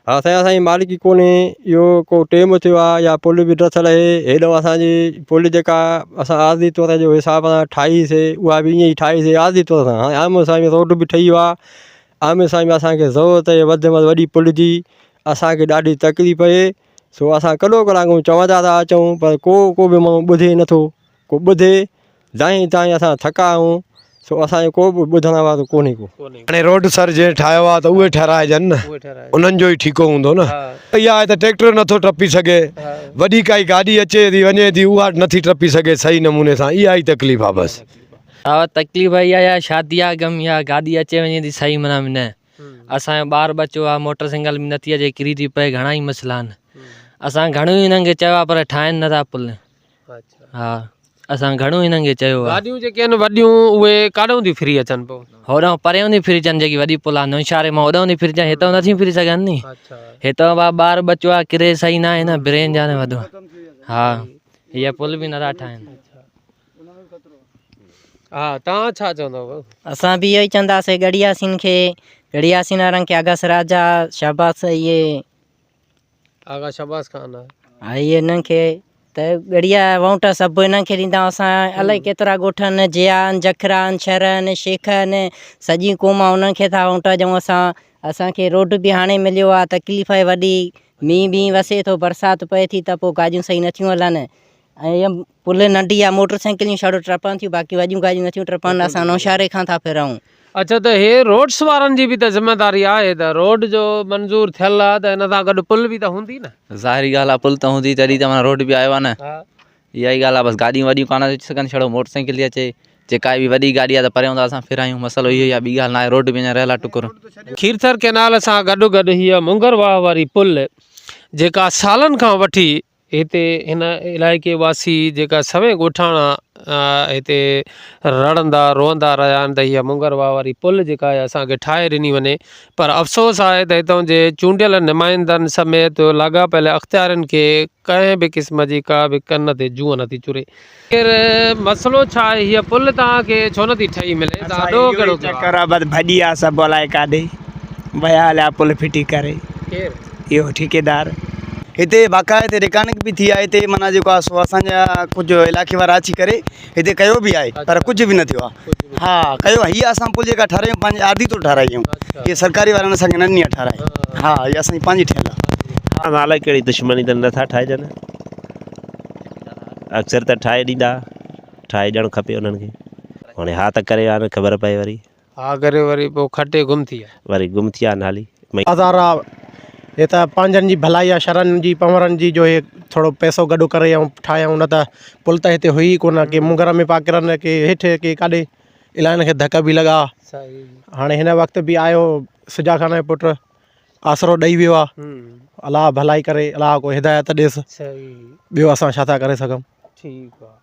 ها سائين اسان جي مالڪي ڪونهي اهو ڪو ٽيم ٿيو آهي يا پل به ڊٿل آهي هيڏو اسان جي پل جيڪا اسان عارضي طور جو حساب سان ٺاهي سي اها به ائين ئي ٺاهي سي عارضي طور سان هاڻي آمهون سامهون روڊ به ٺهي ويو آهي آمهون سامهون اسان کي ضرورت آهي وڌ ۾ وڌ وڏي پل جي اسان کي ڏاڍي تڪليف آهي سو اسان ڪڏو ڪلاڪ چوندا ٿا اچون پر ڪو ڪو به ماڻهو ٻڌي نٿو ڪو ٻڌي دانهين تائين اسان ٿڪا آهيون سو اسان جو ڪو به ٻڌڻ وارو ڪونهي ڪو. هاڻي روڊ سر جنهن ٺاهيو آهي ته اهي ٺهرائجن نه انهن جو ئي ٺيڪو هوندو نه. اها آهي ته ٽريڪٽر نٿو ٽپي سگهي وڏي ڪائي گاڏي اچي ٿي وڃي ٿي اها نٿي ٽپي سگهي صحيح نموني سان اها ئي تڪليف آهي بس. ها تڪليف اها آهي شادي آ غم آ گاڏي اچي وڃي ٿي صحيح معنيٰ ۾ نه اسان جو ٻار ٻچو آ موٽر سائيڪل به نٿي اچي ڪري ٿي پئي گهڻا ئي مسئلا آهن اسان گهڻو ئي انهن کي چيو آ پر ٺاهين نٿا پل. ها اسان گهڻو هنن کي چيو آهي. گاڏيون جيڪي آهن وڏيون اهي ڪاڏهون ٿيون ڦري اچن پوء؟ هوڏانهن پريون ٿيون ڦري اچن جيڪي وڏي پل آهي نوشهري مان هوڏانهن ٿيون ڦري اچن هتان نٿيون ڦري سگهن ني هتان با ٻار ٻچو آهي ڪري صحيح ناهي نه برين جا نه وڏو ها هي پل به نٿا ٺاهن. ها توهان ڇا چوندؤ؟ اسان به اهو ئي چونداسين ڳڙهياسين کي ڳڙهياسين وارن کي آغا سراج جا شاباس اهي آغا شهباز خان آهي. ها اهي انهن کي ته ڳڙهيا وونٽ سڀ انهن کي ڏيندا اسان الائي ڪيترا ڳوٺ آهن جيا آهن جکرا آهن شھر آهن شيخ آهن سڄي قوم آهي انهن کي ٿا وونٽ ڏيون اسان اسانکي روڊ به هاڻي مليو آهي تڪليف آهي وڏي مينهن بينهن وسي ٿو برسات پئي ٿي ته پوء گاڏيون صحيح نٿيون هلن ۽ پل ننڍي آ موٽر سائيڪليون ڇڙو ٽپن ٿيون باقي وڏيون گاڏيون نٿيون ٽپن اسان نوشهري کان ٿا ڦرون. اڇا ته هي روڊس وارن جي به ته ذميواري آهي ته روڊ جو منظور ٿيل آ ته ان سان گڏ پل به ته هوندي نه. ظاهري ڳالهه آ پل ته هوندي تڏهن ته معنيٰ روڊ به آيو آ نه اها ئي ڳالهه آ بس گاڏيون واڏيون ڪانه اچي سگهن ڇڙو موٽر سائيڪل ٿي اچي جيڪا به وڏي گاڏي آ ته پريان ته اسان ڦرايون مسئلو اهو ئي آ ٻي ڳالهه ناهي روڊ به اڃا رهيل آ ٽڪر. کيرٿر ڪئنال سان گڏ گڏ هيء منگر واهه واري پل جيڪا سالن کان وٺي هتي هن علائقي واسي جيڪا سوين ڳوٺاڻا هتي رڙندا روئندا رهيا آهن ته هيء مونگر واهه واري پل جيڪا آهي اسان کي ٺاهي ڏني وڃي پر افسوس آهي ته هتان جي چونڊيل نمائندن سميت لاڳاپيل اختيارين کي ڪنهن به قسم جي ڪا به ڪن تي جونء نٿي چري. آخر مسئلو ڇا آهي هيء پل توهان کي ڇو نٿي ٺهي ملي توهان ڏوهه ڪهڙو ڪيو آهي. چڪر آ بس ڀڄي آ سڀ الائي ڪاڏي ويا هليا پل ڦٽي ڪري. ڪير؟ اهو ٺيڪيدار. هتي باقاعده رڪارڊنگ به ٿي آهي هتي معنيٰ جيڪو آهي سو اسان جا ڪجهه علائقي وارا اچي ڪري هتي ڪيو به آهي پر ڪجهه به نه ٿيو آهي ها ڪيو آهي هي اسان پل جيڪا ٺارايون پنهنجي عارضي طور ٺارايون آهيون هي سرڪاري وارن اسان کي نه ڏني آهي ٺاراهي ها هي اسان جي پنهنجي ٺهيل آهي. اسان الائي ڪهڙي دشمني اٿن نٿا ٺاهجن اڪثر ته ٺاهي ڏيندا ٺاهي ڏيڻ کپي انهن کي هاڻي ها ته ڪري ويا آهن خبر پئي وري. ها ڪري وري پوء کٽي گم ٿي ويا. وري گم ٿي ويا آهن هالي. بازار آ هي ته پنهنجن جي ڀلائي آ شھرن جي پنورن جي جو هي ٿورو پئسو گڏ ڪري ۽ ٺاهيائون نه ته پل ته هتي هئي ئي ڪونه ڪي مونگر ۾ پيا ڪرن ڪي هيٺ ڪي ڪاڏي الاهي هن کي ڌڪ به لڳا هاڻي هن وقت به آيو سجا خان جو پٽ آسرو ڏئي ويو آ الله ڀلائي ڪري الله ڪو هدايت ڏيس ٻيو اسان ڇا ٿا ڪري سگهون. ٺيڪ آ.